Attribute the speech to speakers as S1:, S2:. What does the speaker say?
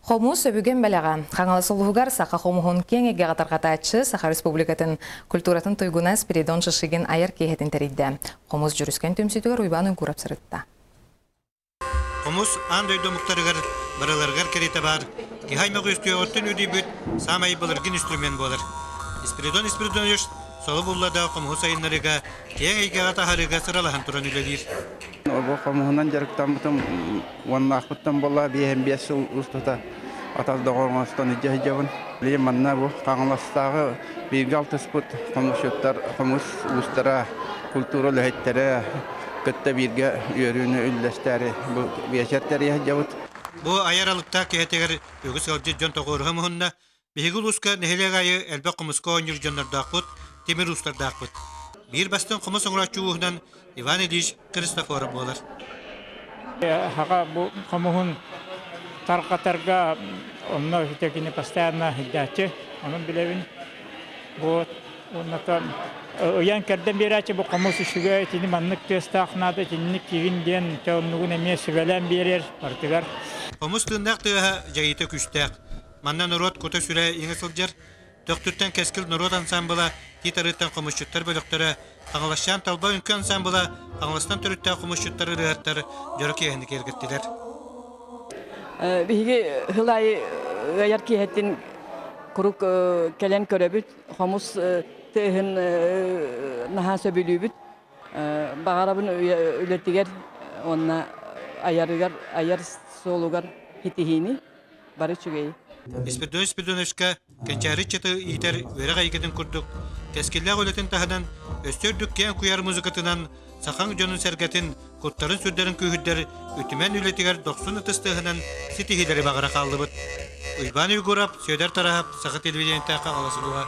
S1: Хомус өбүгэм бэлэҕэ. Хаҥалас улууһугар саха хомуһун киэҥ эйгэҕэ тарҕатааччы Саха Республикатын культуратын туйгуна Спиридон Шишигин айар киэһэтин тэрийдэ. Хомус дьүрүскэн түмсүүтүгэр Уйбаан Уйгуров сырытта.
S2: Хомус аан дойду омуктарыгар барыларыгар кэриэтэ баар киһи аймах үөскүөҕүттэн үөдүйбүт саамай былыргы инструмент буолар. Спиридон Спиридонович соло булла да хомуһу сайыннарыыга киэҥ эйгэҕэ таһаарыыга сыралаһан туран үлэлиир.
S3: Бу хомуһунан дьарыктаммытым уоннаахпыттан буолла 55 сыл устата атас доҕор оҥостон илдьэ сылдьабын. Билигин манна бу Хаҥаластааҕы бииргэ алтыспыт хомусчуттар, хомус уустара, культура үлэһиттэрэ кытта бииргэ үөрүүнү үллэстээри бу биэчэр тэрийэ сылдьабыт.
S2: Бу айар алыптаах киһитигэр үгүс ыалдьыт дьон тоҕуоруһа муһунна. Биһиги улууска нэһилиэк аайы элбэх хомуска оонньуур дьоннордоохпут, тимир уустардаахпыт. Биир бастыҥ хомус оҥорооччу ууһунан Иван Ильич Христофоров буолар.
S4: Аҕа бу хомуһун тарҕатарга онно кини постоянно сылдьааччы, онон билэбин. Вот уонна ыйан кэрдэн биэрээччи бу хомус үчүгэй, итини маннык тыастаах наада, итинник кигин диэн оннугун эмиэ сүбэлээн биэрэр барытыгар.
S2: Хомус тыыннаах тыаһа дьайыыта күүстээх. Манна норуот кута-сүрэ иҥэ сылдьар. Төхтүртэн Кэскил норуот ансаамбыла, Тиит Арыыттан хомусчуттар бөлөхтөрө, Хаҥаласчаан Талба үҥкүү ансаамбыла, Хаҥаластан төрүттээх хомусчуттар ырыаһыттар дьоро киэһэни киэргэттилэр.
S5: Биһиги сыл аайы ыайар киэһэтин куруук кэлэн көрөбүт, хомус тыаһын наһаа сөбүлүүбүт. Баҕарабын үлэтигэр уонна айарыгар, айар суолугар ситиһиини. Бары үчүгэй.
S2: Испирдион Спиридоновичка кэнчээри ыччаты иитэр үөрэх эйгэтин курдук кэскиллээх үлэтин таһынан өссө үрдүк киэҥ куйаар музыкатынан сахаҥ дьонун-сэргэтин куттарын-сүрдэрин күүһүрдэр үтүмэн үлэтигэр дохсун ытыс тыаһынан ситиһиилэри баҕара хааллыбыт. Уйбаан Уйгурап, Сүөдэр Тараһап, Саха телевидениетэ Хаҥалас улууһа.